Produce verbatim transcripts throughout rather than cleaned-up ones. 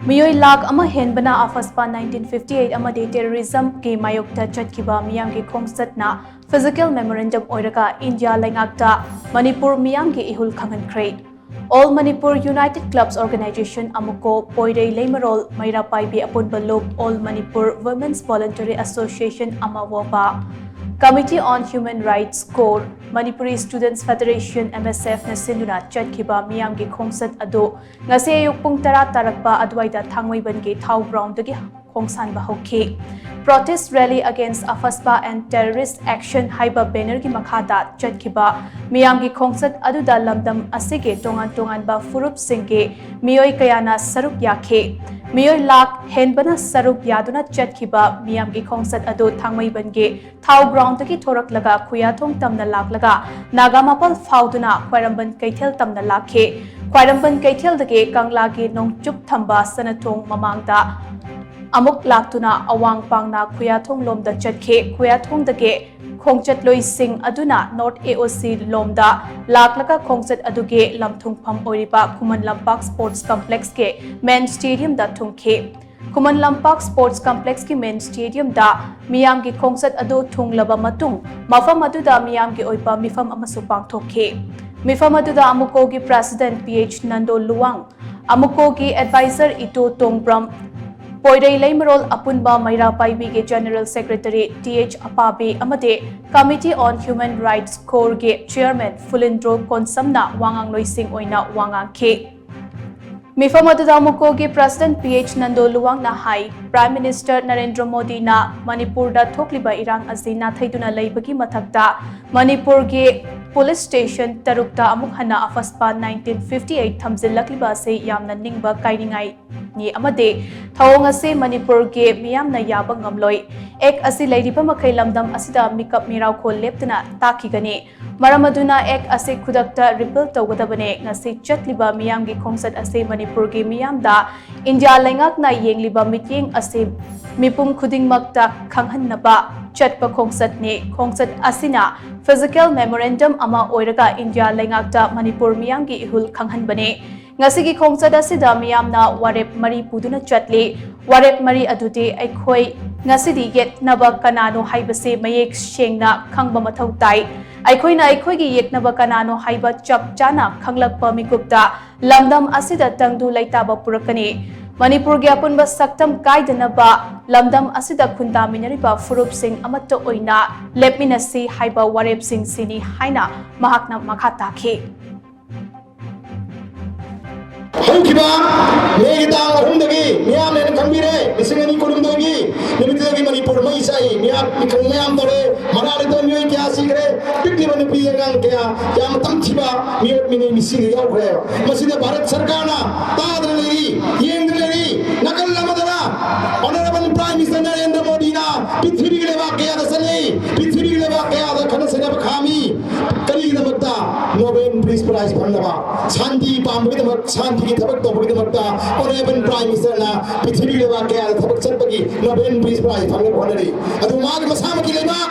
ꯃꯤꯑꯣꯏ ꯂꯥꯈ ꯑꯃ ꯍꯦꯟꯕꯅ ꯑꯐꯁꯄꯥ nineteen fifty eight ꯑꯃꯗꯤ terrorism ꯒꯤ ꯃꯥꯌꯣꯛꯇ ꯆꯠꯈꯤꯕ ꯃꯤꯌꯥꯝꯒꯤ ꯈꯣꯡꯆꯠꯅ physical memorandum ꯑꯣꯏꯔꯒ ꯏꯟꯗꯤꯌꯥ ꯂꯩꯉꯥꯛꯇ ꯃꯅꯤꯄꯨꯔ ꯃꯤꯌꯥꯝꯒꯤ ꯏꯍꯨꯜ ꯈꯪꯍꯟꯈ꯭ꯔꯦ꯫ All Manipur United Clubs Organization, ꯑꯃꯨꯀꯣ, ꯄꯣꯏꯔꯩ ꯂꯩꯃꯔꯣꯜ, ꯃꯩꯔꯥ ꯄꯥꯏꯕꯤ ꯑꯄꯨꯟꯕ ꯂꯨꯞ, All Manipur Women's Voluntary Association, ꯑꯃ ꯋꯣꯕꯥ, Committee on Human Rights, core, Manipuri Students Federation, M S F ꯅ ꯁꯤꯟꯗꯨꯅ ꯆꯠꯈꯤꯕ ꯃꯤꯌꯥꯝꯒꯤ ꯈꯣꯡꯆꯠ ꯑꯗꯨ ꯉꯁꯤ ꯑꯌꯨꯛ ꯄꯨꯡ ꯇꯔꯥ ꯇꯥꯔꯛꯄ ꯑꯗꯨꯋꯥꯏꯗ ꯊꯥꯡꯃꯩꯕꯟꯒꯤ ꯊꯥꯎ ground ꯗꯒꯤ ꯈꯣꯡꯁꯥꯟꯕ ꯍꯧꯈꯤ꯫ Protest Rally Against AFSPA and Terrorist Action ꯍꯥꯏꯕ banner ꯒꯤ ꯃꯈꯥꯗ ꯆꯠꯈꯤꯕ ꯃꯤꯌꯥꯝꯒꯤ ꯈꯣꯡꯆꯠ ꯑꯗꯨꯗ ꯂꯝꯗꯝ ꯑꯁꯤꯒꯤ ꯇꯣꯉꯥꯟ ꯇꯣꯉꯥꯟꯕ ꯐꯨꯔꯨꯞꯁꯤꯡꯒꯤ ꯃꯤꯑꯣꯏ ꯀꯌꯥꯅ ꯁꯔꯨꯛ ꯌꯥꯈꯤ꯫ ꯃꯤꯑꯣꯏ ꯂꯥꯈ ꯍꯦꯟꯕꯅ ꯁꯔꯨꯛ ꯌꯥꯗꯨꯅ ꯆꯠꯈꯤꯕ ꯃꯤꯌꯥꯝꯒꯤ ꯈꯣꯡꯆꯠ ꯑꯗꯨ ꯊꯥꯡꯃꯩꯕꯟꯒꯤ ꯊꯥꯎ ground ꯗꯒꯤ ꯊꯣꯔꯛꯂꯒ ꯈꯨꯌꯥꯊꯣꯡ ꯇꯝꯅ ꯂꯥꯛꯂꯒ ꯅꯥꯒꯥꯃꯄꯥꯜ ꯐꯥꯎꯗꯨꯅ ꯈ꯭ꯋꯥꯏꯔꯝꯕꯟ ꯀꯩꯊꯦꯜ ꯇꯝꯅ ꯂꯥꯛꯈꯤ꯫ ꯈ꯭ꯋꯥꯏꯔꯝꯕꯟ ꯀꯩꯊꯦꯜꯗꯒꯤ ꯀꯪꯂꯥꯒꯤ ꯅꯣꯡꯆꯨꯞ ꯊꯝꯕ ꯁꯅꯥꯊꯣꯡ ꯃꯃꯥꯡꯗ ꯑꯃꯨꯛ ꯂꯥꯛꯇꯨꯅ ꯑꯋꯥꯡ ꯄꯥꯡꯅ ꯈꯨꯌꯥꯊꯣꯡ ꯂꯣꯝꯗ ꯆꯠꯈꯤ꯫ ꯈꯨꯌꯥꯊꯣꯡꯗꯒꯤ ꯈꯣꯡꯆꯠꯂꯣꯏꯁꯤꯡ ꯑꯗꯨꯅ North A O C ꯂꯣꯝꯗ ꯂꯥꯛꯂꯒ ꯈꯣꯡꯆꯠ ꯑꯗꯨꯒꯤ ꯂꯝꯊꯨꯡꯐꯝ ꯑꯣꯏꯔꯤꯕ ꯈꯨꯃꯟ ꯂꯝꯄꯥꯛ Sports Complex ꯀꯤ main stadium ꯗ ꯊꯨꯡꯈꯤ꯫ ꯈꯨꯃꯟ ꯂꯝꯄꯥꯛ Sports Complex ꯀꯤ main stadium ꯗ ꯃꯤꯌꯥꯝꯒꯤ ꯈꯣꯡꯆꯠ ꯑꯗꯨ ꯊꯨꯡꯂꯕ ꯃꯇꯨꯡ ꯃꯐꯝ ꯑꯗꯨꯗ ꯃꯤꯌꯥꯝꯒꯤ ꯑꯣꯏꯕ ꯃꯤꯐꯝ ꯑꯃꯁꯨ ꯄꯥꯡꯊꯣꯛꯈꯤ꯫ ꯃꯤꯐꯝ ꯑꯗꯨꯗ ꯑꯃꯨꯀꯣꯒꯤ President P H Nando Luwang, ꯑꯃꯨꯀꯣꯒꯤ Advisor ꯏꯇꯣ ꯇꯣꯡꯕ꯭ꯔꯝ, ꯄꯣꯏꯔꯩ ꯂꯩꯃꯔꯣꯜ ꯑꯄꯨꯟꯕ ꯃꯩꯔꯥ ꯄꯥꯏꯕꯤꯒꯤ General Secretary T H ꯑꯄꯥꯕꯤ ꯑꯃꯗꯤ Committee on Human Rights ꯀꯣꯔꯒꯤ Chairman ꯐꯨꯂꯤꯟꯗ꯭ꯔꯣ ꯀꯣꯟꯁꯝꯅ ꯋꯥꯉꯥꯡꯂꯣꯏꯁꯤꯡ ꯑꯣꯏꯅ ꯋꯥ ꯉꯥꯡꯈꯤ꯫ ꯃꯤꯐꯝ ꯑꯗꯨꯗ ꯑꯃꯨꯀꯣꯒꯤ President P H ꯅꯟꯗꯣ ꯂꯨꯋꯥꯡꯅ ꯍꯥꯏ, Prime Minister ꯅꯔꯦꯟꯗ꯭ꯔ ꯃꯣꯗꯤꯅ ꯃꯅꯤꯄꯨꯔꯗ ꯊꯣꯛꯂꯤꯕ ꯏꯔꯥꯡ ꯑꯁꯤ ꯅꯥꯊꯩꯗꯨꯅ ꯂꯩꯕꯒꯤ ꯃꯊꯛꯇ ꯃꯅꯤꯄꯨꯔꯒꯤ police station ꯇꯔꯨꯛꯇ ꯑꯃꯨꯛ ꯍꯟꯅ AFSPA nineteen fifty eight ꯊꯝꯖꯤꯜꯂꯛꯂꯤꯕ ꯑꯁꯤ ꯌꯥꯝꯅ ꯅꯤꯡꯕ ꯀꯥꯏꯅꯤꯡꯉꯥꯏꯅꯤ ꯑꯃꯗꯤ ꯊꯧꯑꯣꯡ ꯑꯁꯤ ꯃꯅꯤꯄꯨꯔꯒꯤ ꯃꯤꯌꯥꯝꯅ ꯌꯥꯕ ꯉꯝꯂꯣꯏ꯫ Act ꯑꯁꯤ ꯂꯩꯔꯤꯕ ꯃꯈꯩ ꯂꯝꯗꯝ ꯑꯁꯤꯗ ꯃꯤꯀꯞ ꯃꯤꯔꯥꯎꯈꯣꯜ ꯂꯦꯞꯇꯅ ꯇꯥꯛꯈꯤꯒꯅꯤ꯫ ꯃꯔꯝ ꯑꯗꯨꯅ Act ꯑꯁꯤ ꯈꯨꯗꯛꯇ repeal ꯇꯧꯒꯗꯕꯅꯤ꯫ ꯉꯁꯤ ꯆꯠꯂꯤꯕ ꯃꯤꯌꯥꯝꯒꯤ ꯈꯣꯡꯆꯠ ꯑꯁꯤ ꯃꯅꯤꯄꯨꯔꯒꯤ ꯃꯤꯌꯥꯝꯗ ꯏꯟꯗꯤꯌꯥ ꯂꯩꯉꯥꯛꯅ ꯌꯦꯡꯂꯤꯕ ꯃꯤꯠꯌꯦꯡ ꯑꯁꯤ ꯃꯤꯄꯨꯝ ꯈꯨꯗꯤꯡꯃꯛꯇ ꯈꯪꯍꯟꯅꯕ ꯆꯠꯄ ꯈꯣꯡꯆꯠꯅꯤ꯫ ꯈꯣꯡꯆꯠ ꯑꯁꯤꯅ physical memorandum ꯑꯃ ꯑꯣꯏꯔꯒ ꯏꯟꯗꯤꯌꯥ ꯂꯩꯉꯥꯛꯇ ꯃꯅꯤꯄꯨꯔ ꯃꯤꯌꯥꯝꯒꯤ ꯏꯍꯨꯜ ꯈꯪꯍꯟꯕꯅꯤ꯫ ꯉꯁꯤꯒꯤ ꯈꯣꯡꯆꯠ ꯑꯁꯤꯗ ꯃꯤꯌꯥꯝꯅ ꯋꯥꯔꯦꯞ ꯃꯔꯤ ꯄꯨꯗꯨꯅ ꯆꯠꯂꯤ꯫ ꯋꯥꯔꯦꯞ ꯃꯔꯤ ꯑꯗꯨꯗꯤ ꯑꯩꯈꯣꯏ ꯉꯁꯤꯗꯤ ꯌꯦꯠꯅꯕ ꯀꯅꯥꯅꯣ ꯍꯥꯏꯕꯁꯤ ꯃꯌꯦꯛ ꯁꯦꯡꯅ ꯈꯪꯕ ꯃꯊꯧ ꯇꯥꯏ꯫ ꯑꯩꯈꯣꯏꯅ ꯑꯩꯈꯣꯏꯒꯤ ꯌꯦꯛꯅꯕ ꯀꯅꯥꯅꯣ ꯍꯥꯏꯕ ꯆꯞ ꯆꯥꯅ ꯈꯪꯂꯛꯄ ꯃꯤꯀꯨꯞꯇ ꯂꯝꯗꯝ ꯑꯁꯤꯗ ꯇꯪꯗꯨ ꯂꯩꯇꯥꯕ ꯄꯨꯔꯛꯀꯅꯤ꯫ ꯃꯅꯤꯄꯨꯔꯒꯤ ꯑꯄꯨꯟꯕ ꯁꯛꯇꯝ ꯀꯥꯏꯗꯅꯕ ꯂꯝꯗꯝ ꯑꯁꯤꯗ ꯈꯨꯟꯗꯥꯃꯤꯟꯅꯔꯤꯕ ꯐꯨꯔꯨꯞꯁꯤꯡ ꯑꯃꯠꯇ ꯑꯣꯏꯅ ꯂꯦꯞꯃꯤꯟꯅꯁꯤ ꯍꯥꯏꯕ ꯋꯥꯔꯦꯞꯁꯤꯡꯁꯤꯅꯤ ꯍꯥꯏꯅ ꯃꯍꯥꯛꯅ ꯃꯈꯥ ꯇꯥꯈꯤ꯫ ꯍꯧꯈꯤꯕ ꯃꯦꯒꯤ ꯇꯥꯡ ꯑꯍꯨꯝꯗꯒꯤ ꯃꯤꯌꯥꯝꯅ ꯍꯦꯟꯅ ꯈꯪꯕꯤꯔꯦ, ꯂꯤꯁꯤꯡ ꯑꯅꯤ ꯀꯨꯟꯍꯨꯝꯗꯣꯏꯒꯤ ꯅꯨꯃꯤꯠꯇꯨꯗꯒꯤ ꯃꯅꯤꯄꯨꯔ ꯃꯩ ꯆꯥꯛꯏ, ꯃꯤꯍꯥꯠ ꯃꯤꯈꯜ ꯃꯌꯥꯝ ꯇꯧꯔꯦ, ꯃꯅꯥ ꯂꯩꯇꯕ ꯃꯤꯑꯣꯏ ꯀꯌꯥ ꯁꯤꯈ꯭ꯔꯦ, ꯄꯤꯛꯂꯤꯕ ꯅꯨꯄꯤ ꯑꯉꯥꯡ ꯀꯌꯥ ꯌꯥꯝꯅ ꯇꯝꯊꯤꯕ ꯃꯤꯑꯣꯠ ꯃꯤꯅꯩ ꯃꯤꯁꯤꯡ ꯌꯥꯎꯈ꯭ꯔꯦ꯫ ꯃꯁꯤꯗ ꯚꯥꯔꯠ ꯁꯔꯀꯥꯔꯅ ꯇꯥꯗꯅ ꯂꯩꯔꯤ, ꯌꯦꯡꯗꯅ ꯂꯩꯔꯤ꯫ ꯅꯥꯀꯜ ꯑꯃꯗꯅ Honourable Prime Minister ꯅꯔꯦꯟꯗ꯭ꯔ ꯃꯣꯗꯤꯅ ꯄ꯭ꯔꯤꯊꯤꯕꯤꯒꯤ ꯂꯩꯕꯥꯛ ꯀꯌꯥꯗ ꯆꯠꯂꯤ, ꯄ꯭ꯔꯤꯊꯤꯕꯤꯒꯤ ꯂꯩꯕꯥꯛ ꯀꯌꯥꯗ ꯈꯠꯅ ꯆꯩꯅꯕ ꯈꯥꯝꯃꯤ꯫ ꯀꯔꯤꯒꯤꯗꯃꯛꯇ? Nobel Peace Prize ꯐꯪꯅꯕ, ꯁꯥꯟꯇꯤ ꯄꯥꯝꯕꯒꯤꯗꯃꯛ, ꯁꯥꯟꯇꯤꯒꯤ ꯊꯕꯛ ꯇꯧꯕꯒꯤꯗꯃꯛꯇ Honourable Prime Minister ꯅ ꯄ꯭ꯔꯤꯊꯤꯕꯤꯒꯤ ꯂꯩꯕꯥꯛ ꯀꯌꯥꯗ ꯊꯕꯛ ꯆꯠꯄꯒꯤ Nobel Peace Prize ꯐꯪꯅꯕ ꯍꯣꯠꯅꯔꯤ꯫ ꯑꯗꯨ ꯃꯥꯒꯤ ꯃꯁꯥꯃꯛꯀꯤ ꯂꯩꯕꯥꯛ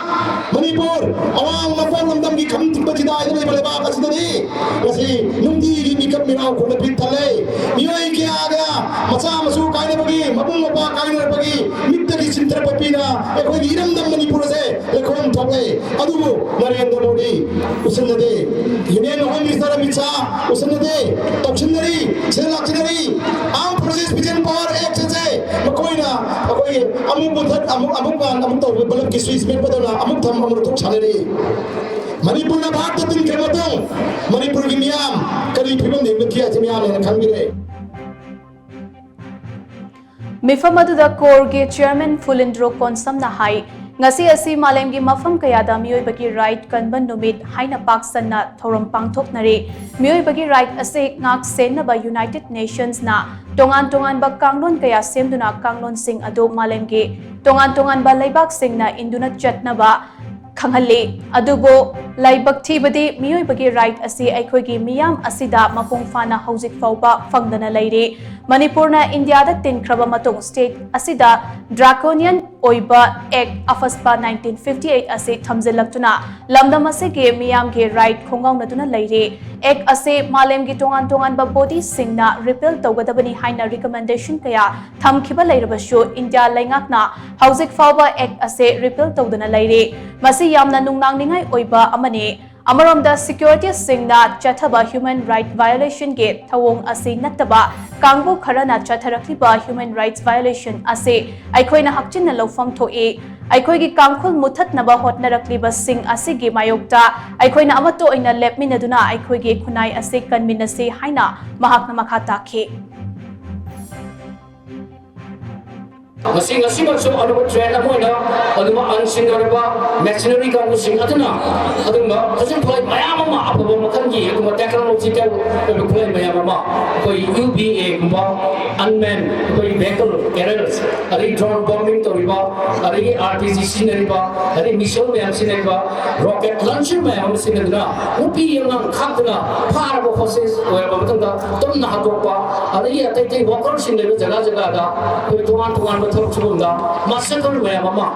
ꯃꯅꯤꯄꯨꯔ, ꯑꯋꯥꯡ ꯅꯣꯡꯄꯣꯛ ꯂꯝꯗꯝꯒꯤ ꯈꯝ ꯊꯤꯡꯕ ꯆꯤꯗꯥꯏꯗ ꯂꯩꯕ ꯂꯩꯕꯥꯛ ꯑꯁꯤꯗꯅꯤ ꯉꯁꯤ ꯅꯨꯡꯇꯤꯒꯤ ꯃꯤꯀꯞ ꯃꯤꯔꯥꯎ ꯈꯣꯟꯅ ꯄꯤꯛ ꯊꯜꯂꯦ꯫ ꯃꯤꯑꯣꯏ ꯀꯌꯥꯒ ꯃꯆꯥ ꯃꯁꯨ ꯀꯥꯏꯅꯕꯒꯤ, ꯃꯕꯨꯡ ꯃꯧꯄ꯭ꯋꯥ ꯀꯥꯏꯅꯔꯛꯄꯒꯤ ꯃꯤꯠꯇꯒꯤ ꯆꯤꯟꯊꯔꯛꯄ ꯄꯤꯅ ꯑꯩꯈꯣꯏꯒꯤ ꯏꯔꯝꯗꯝ ꯃꯅꯤꯄꯨꯔ ꯑꯁꯦ ꯂꯩꯈꯣꯝ ꯊꯣꯛꯂꯦ꯫ ꯑꯗꯨꯕꯨ Narendra Modi ꯎꯁꯤꯟꯅꯗꯦ, Union Home Minister Amit Shah ꯎꯁꯤꯟꯅꯗꯦ, ꯇꯧꯁꯤꯟꯅꯔꯤ, ꯁꯦꯜ ꯂꯥꯛꯁꯤꯟꯅꯔꯤ꯫ Armed Forces Vision Power Act ꯑꯁꯦ ꯃꯈꯣꯏꯅ ꯑꯩꯈꯣꯏꯒꯤ ꯑꯃꯨꯛ ꯃꯨꯊꯠ, ꯑꯃꯨꯛ, ꯑꯃꯨꯛ ꯉꯥꯟ, ꯑꯃꯨꯛ ꯇꯧꯕ, ꯕꯂꯕꯀꯤ switch ꯃꯦꯠꯄꯗꯧꯅ ꯑꯃꯨꯛ ꯊꯝ, ꯑꯃꯨꯛ ꯂꯧꯊꯣꯛ ꯁꯥꯟꯅꯔꯤ꯫ ꯃꯅꯤꯄꯨꯔꯅ ꯚꯥꯔꯠꯇ ꯇꯤꯟꯈ꯭ꯔ ꯃꯇꯨꯡ ꯃꯅꯤꯄꯨꯔꯒꯤ ꯃꯤꯌꯥꯝ ꯀꯔꯤ ꯐꯤꯕꯝꯗ ꯍꯤꯡꯂꯛꯈꯤ ꯍꯥꯏꯁꯤ ꯃꯤꯌꯥꯝꯅ ꯍꯦꯟꯅ ꯈꯪꯕꯤꯔꯦ꯫ ꯃꯤꯐꯝ ꯑꯗꯨꯗ ꯀꯣꯔꯒꯤ ꯆꯤꯌꯔꯃꯦꯟ ꯐꯨꯂꯤꯟꯗ꯭ꯔꯣ ꯀꯣꯟꯁꯝꯅ ꯍꯥꯏ, ꯉꯁꯤ ꯑꯁꯤ ꯃꯥꯂꯦꯝꯒꯤ ꯃꯐꯝ ꯀꯌꯥꯗ ꯃꯤꯑꯣꯏꯕꯒꯤ ꯔꯥꯏꯠ ꯀꯟꯕ ꯅꯨꯃꯤꯠ ꯍꯥꯏꯅ ꯄꯥꯛ ꯁꯟꯅ ꯊꯧꯔꯝ ꯄꯥꯡꯊꯣꯛꯅꯔꯤ꯫ ꯃꯤꯑꯣꯏꯕꯒꯤ ꯔꯥꯏꯠ ꯑꯁꯤ ꯉꯥꯛ ꯁꯦꯟꯅꯕ ꯌꯨꯅꯥꯏꯇꯦꯗ ꯅꯦꯁꯟꯁꯅ ꯇꯣꯉꯥꯟ ꯇꯣꯉꯥꯟꯕ ꯀꯥꯡꯂꯣꯟ ꯀꯌꯥ ꯁꯦꯝꯗꯨꯅ ꯀꯥꯡꯂꯣꯟꯁꯤꯡ ꯑꯗꯨ ꯃꯥꯂꯦꯝꯒꯤ ꯇꯣꯉꯥꯟ ꯇꯣꯉꯥꯟꯕ ꯂꯩꯕꯥꯛꯁꯤꯡꯅ ꯏꯟꯗꯨꯅ ꯆꯠꯅꯕ ꯈꯪꯍꯜꯂꯤ꯫ ꯑꯗꯨꯕꯨ ꯂꯥꯏꯕꯛ ꯊꯤꯕꯗꯤ ꯃꯤꯑꯣꯏꯕꯒꯤ ꯔꯥꯏꯠ ꯑꯁꯤ ꯑꯩꯈꯣꯏꯒꯤ ꯃꯤꯌꯥꯝ ꯑꯁꯤꯗ ꯃꯄꯨꯡ ꯐꯥꯅ ꯍꯧꯖꯤꯛ ꯐꯥꯎꯕ ꯐꯪꯗꯅ ꯂꯩꯔꯤ꯫ ꯃꯅꯤꯄꯨꯔꯅ ꯏꯟꯗꯤꯌꯥꯗ ꯇꯤꯟꯈ꯭ꯔꯕ ꯃꯇꯨꯡ ꯁ꯭ꯇꯦꯠ ꯑꯁꯤꯗ ꯗ꯭ꯔꯥꯀꯣꯅꯤꯌꯟ ꯑꯣꯏꯕ ꯑꯦꯛ ꯑꯐꯁꯄꯥ nineteen fifty eight ꯑꯁꯤ ꯊꯝꯖꯤꯜꯂꯛꯇꯨꯅ ꯂꯝꯗꯝ ꯑꯁꯤꯒꯤ ꯃꯤꯌꯥꯝꯒꯤ ꯔꯥꯏꯠ ꯈꯣꯡꯒꯥꯎꯅꯗꯨꯅ ꯂꯩꯔꯤ꯫ ꯑꯦꯛ ꯑꯁꯤ ꯃꯥꯂꯦꯝꯒꯤ ꯇꯣꯉꯥꯟ ꯇꯣꯉꯥꯟꯕ ꯕꯣꯗꯤꯁꯤꯡꯅ ꯔꯤꯄꯤꯜ ꯇꯧꯒꯗꯕꯅꯤ ꯍꯥꯏꯅ ꯔꯤꯀꯃꯦꯟꯗꯦꯁꯟ ꯀꯌꯥ ꯊꯝꯈꯤꯕ ꯂꯩꯔꯕꯁꯨ ꯏꯟꯗꯤꯌꯥ ꯂꯩꯉꯥꯛꯅ ꯍꯧꯖꯤꯛ ꯐꯥꯎꯕ ꯑꯦꯛ ꯑꯁꯤ ꯔꯤꯄꯤꯜ ꯇꯧꯗꯅ ꯂꯩꯔꯤ꯫ ꯃꯁꯤ ꯌꯥꯝꯅ ꯅꯨꯡꯅꯥꯡꯅꯤꯡꯉꯥꯏ ꯑꯣꯏꯕ ꯑꯃꯅꯤ꯫ ꯑꯃꯔꯣꯝꯗ ꯁꯤꯀ꯭ꯌꯨꯔꯤꯇꯤꯁꯁꯤꯡꯅ ꯆꯠꯊꯕ ꯍ꯭ꯌꯨꯃꯦꯟ ꯔꯥꯏꯠ ꯚꯥꯏꯑꯣꯂꯦꯁꯟꯒꯤ ꯊꯧꯑꯣꯡ ꯑꯁꯤ ꯅꯠꯇꯕ ꯀꯥꯡꯕꯨ ꯈꯔꯅ ꯆꯠꯊꯔꯛꯂꯤꯕ ꯍ꯭ꯌꯨꯃꯦꯟ ꯔꯥꯏꯠꯁ ꯚꯥꯏꯑꯣꯂꯦꯁꯟ ꯑꯁꯤ ꯑꯩꯈꯣꯏꯅ ꯍꯛꯆꯤꯟꯅ ꯂꯧꯐꯝ ꯊꯣꯛꯏ꯫ ꯑꯩꯈꯣꯏꯒꯤ ꯀꯥꯡꯈꯨꯜ ꯃꯨꯊꯠꯅꯕ ꯍꯣꯠꯅꯔꯛꯂꯤꯕꯁꯤꯡ ꯑꯁꯤꯒꯤ ꯃꯥꯌꯣꯛꯇ ꯑꯩꯈꯣꯏꯅ ꯑꯃꯠꯇ ꯑꯣꯏꯅ ꯂꯦꯞꯃꯤꯟꯅꯗꯨꯅ ꯑꯩꯈꯣꯏꯒꯤ ꯈꯨꯟꯅꯥꯏ ꯑꯁꯤ ꯀꯟꯃꯤꯟꯅꯁꯤ ꯍꯥꯏꯅ ꯃꯍꯥꯛꯅ ꯃꯈꯥ ꯇꯥꯈꯤ꯫ ꯃꯁꯤ ꯉꯁꯤꯃꯛꯁꯨ ꯑꯔꯨꯕ ꯇ꯭ꯔꯦꯟ ꯑꯃ ꯑꯣꯏꯅ ꯑꯗꯨꯝ ꯑꯟꯁꯤꯡꯅꯔꯕ ꯃꯦꯁꯤꯅꯔꯤ ꯀꯥꯡꯕꯨꯁꯤꯡ ꯑꯗꯨꯅ ꯑꯗꯨꯒꯨꯝꯕ ꯈꯨꯠꯁꯨ ꯈꯨꯠꯂꯥꯏ ꯃꯌꯥꯝ ꯑꯃ ꯑꯐꯕ ꯃꯈꯜꯒꯤ ꯑꯗꯨꯒꯨꯝꯕ ꯇꯦꯛꯅꯣꯂꯣꯖꯤꯀꯦꯜ ꯑꯣꯏꯕ ꯈꯨꯠꯂꯥꯏ ꯃꯌꯥꯝ ꯑꯃ ꯑꯩꯈꯣꯏ ꯌꯨ ꯕꯤ ꯑꯦꯒꯨꯝꯕ ꯑꯟꯃꯦꯟ ꯑꯩꯈꯣꯏ ꯚꯦꯍꯤꯀꯜ ꯀꯦꯔꯤꯌꯔꯁ ꯑꯗꯒꯤ ꯗ꯭ꯔꯣꯟ ꯕꯣꯝꯕꯤꯡ ꯇꯧꯔꯤꯕ ꯑꯗꯒꯤ ꯑꯥꯔ ꯄꯤ ꯖꯤ ꯁꯤꯖꯤꯟꯅꯔꯤꯕ ꯑꯗꯒꯤ ꯃꯤꯁꯤꯜ ꯃꯌꯥꯝ ꯁꯤꯖꯤꯟꯅꯔꯤꯕ ꯔꯣꯀꯦꯠ ꯂꯟꯆꯔ ꯃꯌꯥꯝ ꯑꯃ ꯁꯤꯖꯤꯟꯅꯗꯨꯅ ꯅꯨꯄꯤ ꯑꯉꯥꯡ ꯈꯥꯛꯇꯅ ꯐꯥꯔꯕ ꯍꯣꯁꯇꯦꯖ ꯑꯣꯏꯔꯕ ꯃꯇꯨꯡꯗ ꯇꯨꯝꯅ ꯍꯥꯠꯇꯣꯛꯄ ꯑꯗꯒꯤ ꯑꯇꯩ ꯑꯇꯩ ꯋꯥꯀꯔꯁꯤꯡ ꯂꯩꯕ ꯖꯒꯥ ꯖꯒꯥꯗ ꯑꯩꯈꯣꯏ ꯇꯣꯉꯥꯟ ꯇꯣꯉꯥꯟꯕ ꯊꯕꯛ ꯁꯨꯐꯝꯗ ꯃꯥꯁꯇꯔ ꯃꯌꯥꯝ ꯑꯃ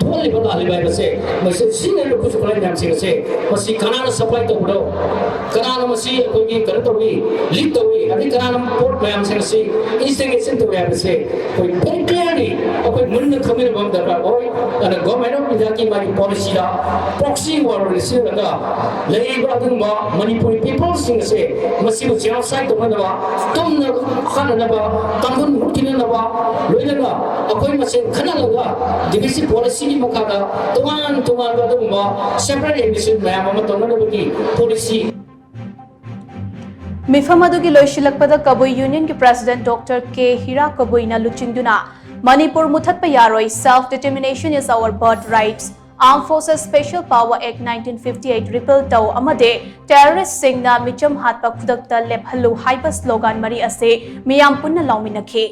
ꯊꯣꯛꯍꯜꯂꯤꯕ ꯂꯥꯛꯂꯤꯕ ꯍꯥꯏꯕꯁꯦ ꯃꯁꯤ ꯁꯤꯖꯤꯟꯅꯔꯤꯕ ꯈꯨꯠꯁꯨ ꯈꯨꯠꯂꯥꯏ ꯃꯌꯥꯝꯁꯤꯡ ꯑꯁꯦ ꯃꯁꯤ ꯀꯅꯥꯅ ꯁꯄ꯭ꯂꯥꯏ ꯇꯧꯕꯅꯣ, ꯀꯅꯥꯅ ꯃꯁꯤ ꯑꯩꯈꯣꯏꯒꯤ ꯀꯩꯅꯣ ꯇꯧꯏ, ꯂꯤꯛ ꯇꯧꯏ, ꯑꯗꯩ ꯀꯅꯥꯅ ꯄꯣꯠ ꯃꯌꯥꯝꯁꯤꯡ ꯑꯁꯤ ꯏꯟꯁꯇꯤꯒꯦꯁꯟ ꯇꯧꯏ ꯍꯥꯏꯕꯁꯦ ꯑꯩꯈꯣꯏ ꯚꯦꯔꯤ ꯀ꯭ꯂꯤꯌꯥꯔꯂꯤ ꯑꯩꯈꯣꯏ ꯃꯨꯟꯅ ꯈꯪꯃꯤꯟꯅꯕ ꯑꯃ ꯗꯔꯀꯥꯔ ꯑꯣꯏ꯫ ꯑꯗꯨꯅ ꯒꯣꯔꯃꯦꯟ ꯑꯣꯐ ꯏꯟꯗꯤꯌꯥꯒꯤ ꯃꯥꯒꯤ ꯄꯣꯂꯤꯁꯤꯗ ꯄ꯭ꯔꯣꯛꯁꯤ ꯋꯥꯔ ꯑꯣꯏꯅ ꯁꯤꯖꯤꯟꯅꯔꯒ ꯂꯩꯔꯤꯕ ꯑꯗꯨꯒꯨꯝꯕ ꯃꯅꯤꯄꯨꯔꯤ ꯄꯤꯄꯜꯁꯤꯡ ꯑꯁꯦ ꯃꯁꯤꯕꯨ ꯖꯦꯅꯣꯁꯥꯏꯠ ꯇꯧꯅꯅꯕ ꯇꯨꯝꯅ ꯍꯥꯠꯅꯅꯕ, ꯇꯥꯡꯈꯨꯜ ꯃꯨꯠꯈꯤꯅꯅꯕ, ꯂꯣꯏꯅꯅ ꯑꯩꯈꯣꯏ ꯃꯁꯦꯟ ꯈꯟꯅꯍꯜꯂꯒ ꯗꯤꯚꯤꯖꯟ ꯄꯣꯂꯤꯁꯤꯒꯤ ꯃꯈꯥꯗ ꯇꯣꯉꯥꯟ ꯇꯣꯉꯥꯟꯕ ꯑꯗꯨꯒꯨꯝꯕ ꯁꯦꯄꯔꯦꯠ ꯑꯦꯗꯃꯤꯁꯟ ꯃꯌꯥꯝ ꯑꯃ ꯇꯧꯅꯅꯕꯒꯤ ꯄꯣꯂꯤꯁꯤ ꯃꯤꯐꯝ ꯑꯗꯨꯒꯤ ꯂꯣꯏꯁꯤꯜꯂꯛꯄꯗ ꯀꯕꯨꯏ ꯌꯨꯅꯤꯌꯟꯒꯤ ꯄ꯭ꯔꯦꯁꯤꯗꯦꯟꯠ ꯗꯣꯛꯇꯔ ꯀꯦ ꯍꯤꯔꯥ ꯀꯕꯨꯏꯅ ꯂꯨꯆꯤꯡꯗꯨꯅ ꯃꯅꯤꯄꯨꯔ ꯃꯨꯊꯠꯄ ꯌꯥꯔꯣꯏ, Self Determination is our birthright, Armed Forces Special Power Act nineteen fifty eight repeal ꯇꯧ ꯑꯃꯗꯤ ꯇꯦꯔꯣꯔꯤꯁ꯭ꯠꯁꯤꯡꯅ ꯃꯤꯆꯝ ꯍꯥꯠꯄ ꯈꯨꯗꯛꯇ ꯂꯦꯞꯍꯜꯂꯨ ꯍꯥꯏꯕ ꯁ꯭ꯂꯣꯒꯥꯟ ꯃꯔꯤ ꯑꯁꯤ ꯃꯤꯌꯥꯝ ꯄꯨꯟꯅ ꯂꯥꯎꯃꯤꯟꯅꯈꯤ꯫